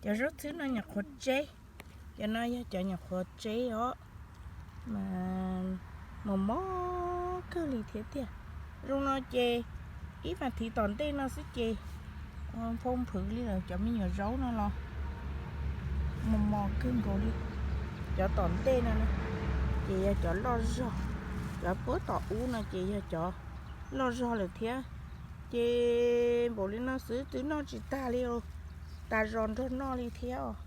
Cov zaub txhwb no nyuam qhuav tseb, cov no yog cov nyuam qhuav tseb os, mas mos mos kawg li thiab tiag. Zoo no ces ib vas thiv tom ntej no xwb ces phau nphwv li lawm, cov me nyuam zaub no los mos mos kawg nkaus li. Cov tom ntej no ces yog cov loj zog, cov puab tom ub no ces yog cov loj zog lawm thiab. Ces npaum li no xwb twb noj tsis tag li, tas zos nrog noj li thiab os.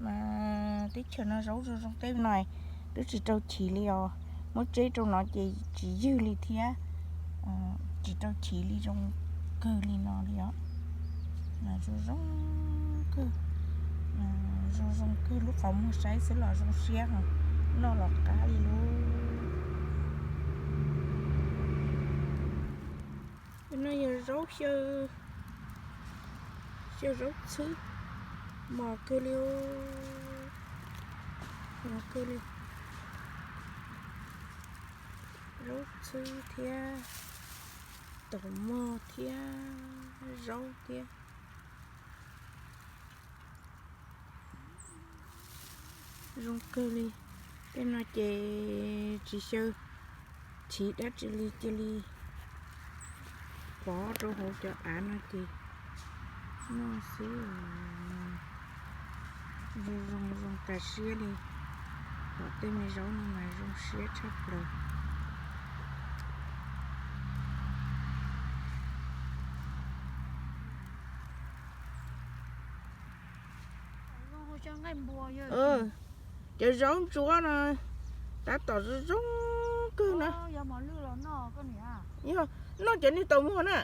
Mas teb chaws no zaub zoo zoo tej no twb tsis rau chiv li os, muab tseb rau no ces tsis ywg li thiab, tsis rau chiv li, zoo kawg li no li os. Zoo zoo kawg, zoo zoo kawg, lub qhov muag saib xwb los zoo siab, noj los qab li lauj. No yog zaub xyaw, xyaw zaub txhwb, mos kawg li, mos kawg li. Zaub txhwb thiab, taum mog thiab, zaub thiab. Zoo kawg li. Tej no ces tsis xyaw chiv dab tsi li, cia li pov rau hauv cov av no ces noj xwb. Zoo zoo zoo tas siab li. Pom tej me zaub no mas zoo siab tshaj plaws. Cov zaub ntsuab no tab tom zoo zoo kawg na. Yog noj cov niag taum muag na.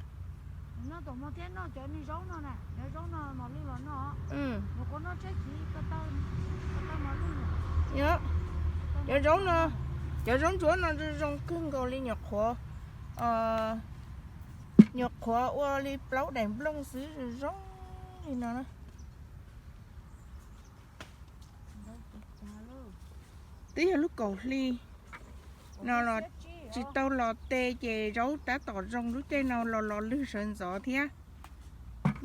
Cov zaub no, cov zaub ntsuab no zoo kawg nkaus li, nyuam qhuav, nyuam qhuav ua li plaub daim nplooj xwb, zoo zoo li no na. Twb yog lub kaum hli no los tsis tau los tes ces zaub tab tom zoo, lub caij no los los lwg sawv ntxov thiab.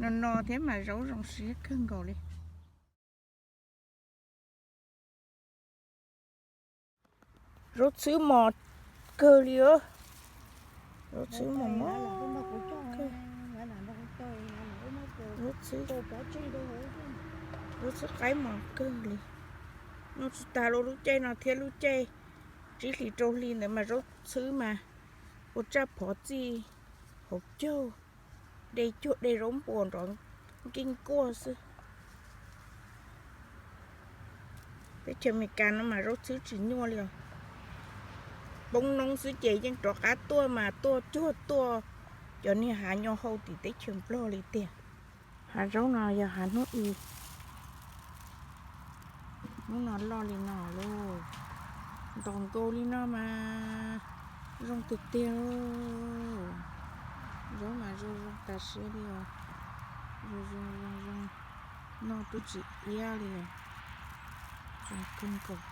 No no thiab mas zaub zoo siab kawg nkaus li. Zaub txhwb mos kawg li os. Zaub txhwb mos mos kawg. Zaub txhwb, zaub txhwb qaib mos kawg li. Noj tsis tag los lub caij no thiab lub caij tsib hlis rau hli ntawd mas zaub txhwb mas ua tsaj phov txij hauv caug, de cuag de zaub npua nrov nkeej kuaj xwb. Teb chaws Amelikas no mas zaub txhwb tsis nyuaj li os. Poob noob xwb ces yeej rov qab tuaj mas tuaj cuag tuaj cov niag hav nyo hau tim teb chaws Nplog li tiag. Hav zaub no yog hav hnub i, hnub no loj li no lauj. Ntaus nkaus li no mas zoo tiag tiag. Zaub mas zoo zoo tas siab li os. Zoo zoo zoo zoo, noj twb tsis iab li os. Zoo kawg nkaus.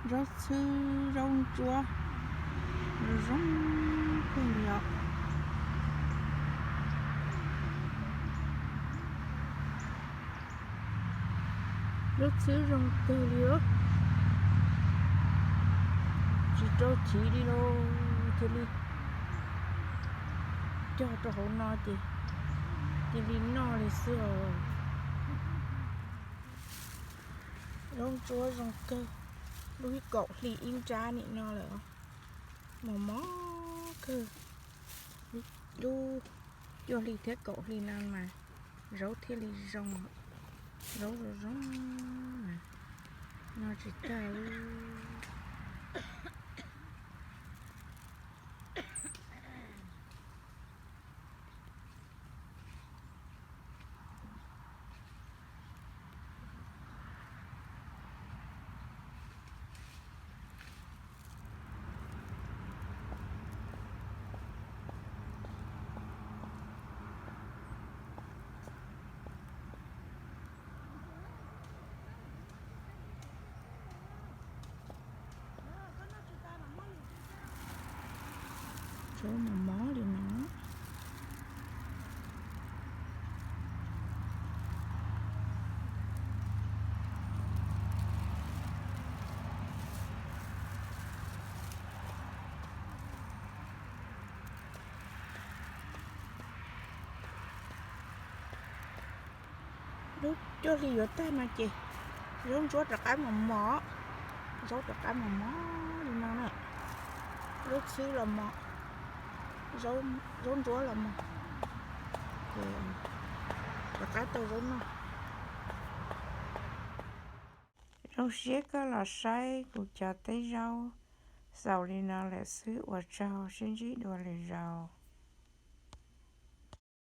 Zaub txhwb zaub ntsuab zoo kawg li os. Zaub txhwb zoo kawg li os. Tsis rau chiv li lauj, thiaj li cog rau hauv no ces cia li noj li xwb os. Zaub ntsuab zoo kawg, lub ib kaum hli ib nrab nim no lawm, mos mos kawg. Lub cuaj hli thiab kaum hli no mas zaub thiaj li zoo, zaub zoo zoo mas noj tsis tag li. Zaub mos mos li no. Cuaj hli yuav tag no ces zaub ntsuab rov qab mos mos, zaub rov qab mos mos li no na. Zaub txhwb los mos, zaub ntsuab los mos, ces rov qab tau zaub noj. Zoo siab koj los saib kuv cov teb zaub xaus li no lawm xwb, ua tsaug, sib ntsib dua lwm zaus.